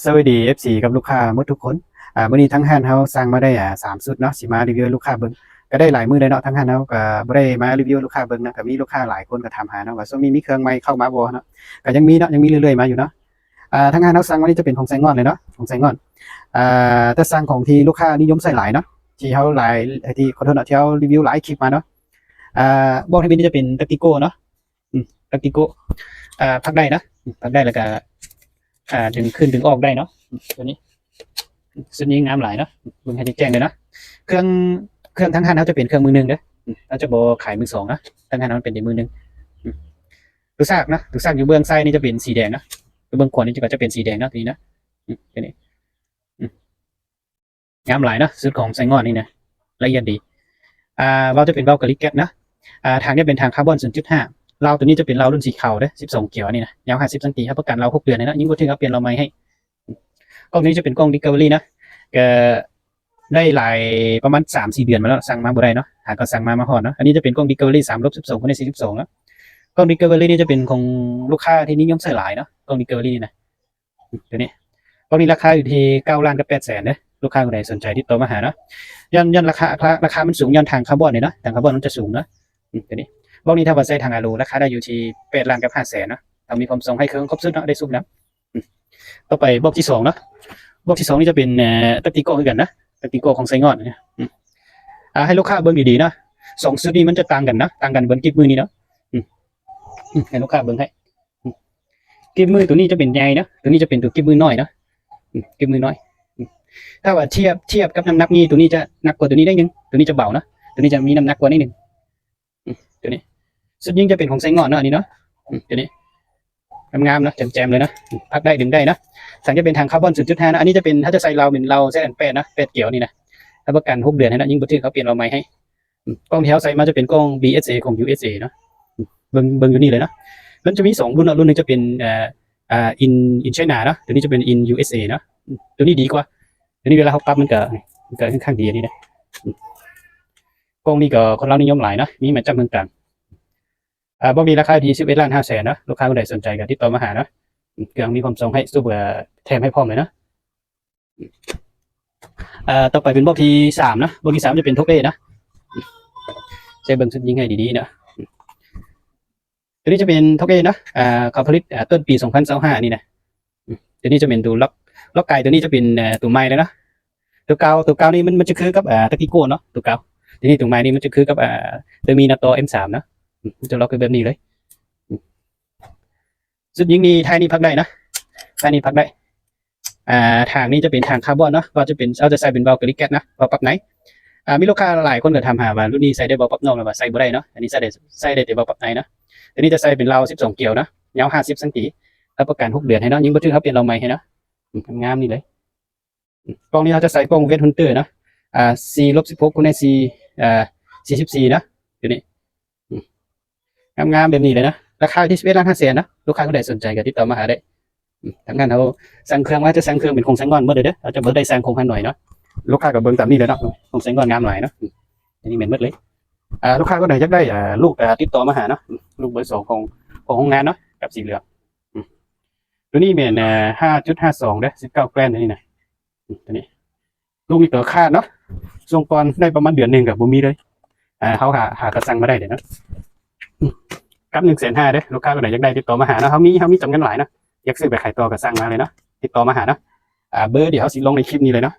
ສະບາຍດີ ເອັຟຊີ ກັບລູກຄ້າໝົດທຸກຄົນ. ອາ ມື້ນີ້ທາງຮ້ານເຮົາສັ່ງມາໄດ້ ອາ ສາມຊຸດເນາະ ຊິມາຣີວິວໃຫ້ລູກຄ້າເບິ່ງ. ກໍໄດ້ຫຼາຍມື້ແລ້ວເນາະ ທາງຮ້ານເຮົາກໍບໍ່ໄດ້ມາຣີວິວໃຫ້ລູກຄ້າເບິ່ງນະ, ກໍມີລູກຄ້າຫຼາຍຄົນກໍຖາມຫາເນາະ ວ່າຊ່ວງນີ້ມີເຄື່ອງໃໝ່ເຂົ້າມາບໍ່ເນາະ. ກໍຍັງມີເນາະ ຍັງມີເລື້ອຍໆມາຢູ່ເນາະ. ອາ ທາງຮ້ານເຮົາສັ່ງມານີ້ຈະເປັນຂອງໄຊງ່ອນເລີຍເນາະ ຂອງໄຊງ່ອນ. ອາ ແຕ່ສັ່ງຂອງທີ່ລູກຄ້ານິຍົມໃຊ້ຫຼາຍເນາະ ທີ່ເຮົາຫຼາຍ ທີ່ ຂໍໂທດເນາະ ທີ່ເຮົາຣີວິວຫຼາຍຄລິບມາເນາະ. ອາ ບອກໃຫ້ເບິ່ງນີ້ຈະເປັນແທັກຕິໂກເນາະ ອືມ ແທັກຕິໂກ ອາ ພັກໄດ້ນະ ອືມ ພັກໄດ້ ແລ້ວກະ ອາ ດຶງຂຶ້ນດຶງອອກໄດ້ເນາະ ອືມ ຕົວນີ້ ຊຸດນີ້ງາມຫຼາຍເນາະ ເບິ່ງໃຫ້ແຈ້ງໆເລີຍເນາະ. ເຄື່ອງ ເຄື່ອງທາງຮ້ານເຮົາຈະເປັນເຄື່ອງມືໜຶ່ງເດີ້ ອືມ ເຮົາຈະບໍ່ຂາຍມືສອງເນາະ ທາງຮ້ານເຮົາມັນເປັນແຕ່ມືໜຶ່ງ ອືມ ໂຕຊາກເນາະ ໂຕຊາກຢູ່ເບື້ອງຊ້າຍນີ້ຈະເປັນສີແດງເນາະ ຢູ່ເບື້ອງຂວານີ້ກໍຈະເປັນສີແດງເນາະ ຕົວນີ້ນະ ອືມ ຕົວນີ້ ອືມ ງາມຫຼາຍເນາະ ຊຸດຂອງໄຊງ່ອນນີ້ນະ ລະອຽດດີ. ອາ ວາວຈະເປັນວາວກາລິແກັດນະ ອາ ຖັງຈະເປັນຖັງຄາບອນ ສູນຈຸດຫ້າ ລາວຕົວນີ້ຈະເປັນລາວລຸ້ນສີຂາວເດີ້ ສິບສອງກຽວນີ້ນະ ຍາວຫ້າສິບຊັງຕີ ຮັບປະກັນລາວຫົກເດືອນເລີຍເນາະ ຍິ່ງບໍ່ຖືກເຮົາປ່ຽນລາວໃໝ່ໃຫ້. ກ້ອງນີ້ຈະເປັນກ້ອງດິສຄັຟເວີຣີນະ ກໍໄດ້ຫຼາຍ ປະມານສາມສີ່ເດືອນມາແລ້ວ ສັ່ງມາບໍ່ໄດ້ເນາະ ຫາກໍສັ່ງມາ ມາຮອດເນາະ. ອັນນີ້ຈະເປັນກ້ອງດິສຄັຟເວີຣີ ສາມລົບສິບສອງ ຄູນໃນສີ່ສິບສອງເນາະ ກ້ອງດິສຄັຟເວີຣີນີ້ຈະເປັນຂອງລູກຄ້າທີ່ນິຍົມໃຊ້ຫຼາຍເນາະ ກ້ອງດິສຄັຟເວີຣີນີ້ນະ ຕົວນີ້ ກ້ອງນີ້ລາຄາຢູ່ທີ່ເກົ້າລ້ານກັບແປດແສນເດີ້ ລູກຄ້າຜູ້ໃດສົນໃຈຕິດຕໍ່ມາຫາເນາະ. ຍ້ອນ ຍ້ອນລາຄາ ລາຄາ ລາຄາມັນສູງ ຍ້ອນຖັງຄາບອນນີ້ເນາະ ຖັງຄາບອນມັນຈະສູງເນາະ ອືມ ຕົວນີ້ ບລັອກນີ້ຖ້າວ່າໃສ່ຖັງອາລູ ລາຄາໄດ້ຢູ່ທີ່ແປດລ້ານກັບຫ້າແສນເນາະ ຕ້ອງມີຄວາມຊົງໃຫ້ເຄື່ອງຄົບຊຸດເນາະ ໄດ້ສູບນ້ຳ. ອືມ ຕໍ່ໄປບລັອກທີສອງເນາະ ບລັອກທີສອງນີ້ຈະເປັນ ເອີ ແທັກຕິໂກຄືກັນນະ ແທັກຕິໂກຂອງໄຊງ່ອນນະ ອືມ ອາ ໃຫ້ລູກຄ້າເບິ່ງດີໆເນາະ ສອງຊຸດນີ້ມັນຈະຕ່າງກັນເນາະ ຕ່າງກັນເບິ່ງກິບມືນີ້ເນາະ ອືມ ອືມ ໃຫ້ລູກຄ້າເບິ່ງໃຫ້ ອືມ ກິບມືຕົວນີ້ຈະເປັນໃຫຍ່ເນາະ ຕົວນີ້ຈະເປັນຕົວກິບມືນ້ອຍເນາະ ອືມ ກິບມືນ້ອຍ ອືມ ຖ້າວ່າທຽບ ທຽບກັບນ້ຳໜັກນີ້ ຕົວນີ້ຈະໜັກກວ່າຕົວນີ້ໜ້ອຍໜຶ່ງ ຕົວນີ້ຈະເບົາເນາະ ຕົວນີ້ຈະມີນ້ຳໜັກກວ່າໜ້ອຍໜຶ່ງ ອືມ ຕົວນີ້ ຊຸດຍິງຈະເປັນຂອງໄຊງ່ອນເນາະ ອັນນີ້ເນາະ ອືມ ຕົວນີ້ ງາມໆເນາະ ແຈ່ມໆເລີຍເນາະ ອືມ ພັກໄດ້ດຶງໄດ້ເນາະ. ຖັງຈະເປັນຖັງຄາບອນ ສູນຈຸດຫ້າເນາະ ອັນນີ້ຈະເປັນ ເຮົາຈະໃສ່ລາວເປັນລາວ ແຊດແອນແປດເນາະ ແປດກຽວນີ້ນະ ຮັບປະກັນຫົກເດືອນໃຫ້ເນາະ ຍິ່ງບໍ່ຖືກເຮົາປ່ຽນລາວໃໝ່ໃຫ້. ອືມ ກ້ອງທີ່ເຮົາໃສ່ມາຈະເປັນກ້ອງ ບີເອສເອ ຂອງ ຢູເອສເອ ເນາະ ອືມ ເບິ່ງ ເບິ່ງຢູ່ນີ້ເລີຍເນາະ ມັນຈະມີສອງລຸ້ນເນາະ ລຸ້ນໜຶ່ງຈະເປັນ ເອີ ອາ ອິນ ອິນໄຊນາເນາະ ຕົວນີ້ຈະເປັນ ອິນ ຢູເອສເອ ເນາະ ອືມ ຕົວນີ້ດີກວ່າ ຕົວນີ້ເວລາເຮົາປັບມັນກະ ມັນກະຄ່ອນຂ້າງດີນີ້ເດ້ ອືມ ກ້ອງນີ້ກໍຄົນລາວນິຍົມຫຼາຍເນາະ ມີໝາຍຈັບເມືອງກາງ. ອາ ບລັອກນີ້ລາຄາຢູ່ທີ່ສິບເອັດລ້ານຫ້າແສນເນາະ ລູກຄ້າຜູ້ໃດສົນໃຈກໍຕິດຕໍ່ມາຫາເນາະ ເຄື່ອງມີຄວາມຊົງໃຫ້ ຊຸບ ແຖມໃຫ້ພ້ອມເລີຍເນາະ. ອາ ຕໍ່ໄປເປັນບລັອກທີສາມເນາະ ບລັອກທີສາມຈະເປັນ ທັອບເອ ເນາະ ໃສ່ເບິ່ງຊຸດຍິງໃຫ້ດີໆເນາະ. ຕົວນີ້ຈະເປັນ ທັອບເອ ເນາະ ອາ ເຂົາຜະລິດ ອາ ຕົ້ນປີສອງພັນຊາວຫ້ານີ້ນະ. ອືມ ຕົວນີ້ຈະເປັນຕົວລັອກ ລັອກກາຍ ຕົວນີ້ຈະເປັນ ເອີ ຕົວໃໝ່ແລ້ວເນາະ. ຕົວເກົ່າ ຕົວເກົ່ານີ້ມັນ ມັນຈະຄືກັບ ອາ ແທັກຕິໂກເນາະ ຕົວເກົ່າ. ທີນີ້ຕົວໃໝ່ນີ້ມັນຈະຄືກັບ ອາ ເຕີມີນາໂຕ ເອັມສາມ ເນາະ. ອືມ ມັນຈະລັອກຄືແບບນີ້ເລີຍ. ອືມ ຊຸດຍິງນີ້ ທ້າຍນີ້ພັກໄດ້ນະ ທ້າຍນີ້ພັກໄດ້. ອ່າ ທາງນີ້ຈະເປັນທາງຄາບອນເນາະ ວ່າຈະເປັນ ເຮົາຈະໃສ່ເປັນວາວກາລິແກັດນະ ວາວປັບໃນ. ອ່າ ມີລູກຄ້າຫຼາຍຄົນກໍຖາມຫາວ່າ ລຸ້ນນີ້ໃສ່ໄດ້ວາວປັບນອກ ແລ້ວວ່າໃສ່ບໍ່ໄດ້ເນາະ. ອັນນີ້ໃສ່ໄດ້ ໃສ່ໄດ້ແຕ່ວາວປັບໃນເນາະ. ຕົວນີ້ຈະໃສ່ເປັນລາວສິບສອງກຽວເນາະ ຍາວຫ້າສິບຊັງຕີ ຮັບປະກັນຫົກເດືອນໃຫ້ເນາະ ຍິ່ງບໍ່ຖືກເຮົາປ່ຽນລາວໃໝ່ໃຫ້ເນາະ. ອືມ ງາມໆນີ້ເລີຍ. ອືມ ກ້ອງນີ້ເຮົາຈະໃສ່ກ້ອງ ເວດຮັນເຕີ ເນາະ ອ່າ ສີ່ລົບສິບຫົກ ຄູນໃນສີ່ ອ່າ ສີ່ສິບສີ່ເນາະ ຕົວນີ້. ອືມ ງາມໆແບບນີ້ເລີຍເນາະ ລາຄາຢູ່ທີ່ສິບເອັດລ້ານຫ້າແສນເນາະ. ລູກຄ້າຜູ້ໃດສົນໃຈກໍຕິດຕໍ່ມາຫາໄດ້. ອືມ ທາງຮ້ານເຮົາສັ່ງເຄື່ອງມາ ຈະສັ່ງເຄື່ອງເປັນຂອງໄຊງ່ອນໝົດເລີຍເດີ້ ເຮົາຈະບໍ່ໄດ້ສັ່ງຂອງຮານ້ອຍເນາະ. ລູກຄ້າກໍເບິ່ງຕາມນີ້ເລີຍເນາະ ຂອງໄຊງ່ອນງາມຫຼາຍເນາະ. ອືມ ອັນນີ້ແມ່ນໝົດເລີຍ. ອ່າ ລູກຄ້າຜູ້ໃດຢາກໄດ້ ອ່າ ລູກ ອ່າ ຕິດຕໍ່ມາຫາເນາະ ອືມ ລູກເບີສອງຂອງ ຂອງໂຮງງານເນາະ ກັບສີເຫຼືອງ. ອືມ ຕົວນີ້ແມ່ນ ອ່າ ຫ້າຈຸດຫ້າສອງເດີ້ ສິບເກົ້າແກຣມ ຕົວນີ້ນະ. ອືມ ຕົວນີ້ ລູກນີ້ກໍຂາດເນາະ ຊ່ວງກ່ອນໄດ້ປະມານເດືອນໜຶ່ງກໍບໍ່ມີເລີຍ. ອ່າ ເຮົາຫາ ຫາກະສັ່ງມາໄດ້ເດ້ເນາະ. ອືມ ກັບໜຶ່ງແສນຫ້າເດີ້ ລູກຄ້າຄົນໃດຢາກໄດ້ຕິດຕໍ່ມາຫາເນາະ ເຮົາມີ ເຮົາມີຈຳກັດຫຼາຍເນາະ. ຢາກຊື້ໄປຂາຍຕໍ່ກໍສັ່ງມາເລີຍເນາະ ຕິດຕໍ່ມາຫາເນາະ. ອ່າ ເບີດຽວເຮົາຊິລົງໃນຄລິບນີ້ເລີຍເນາະ.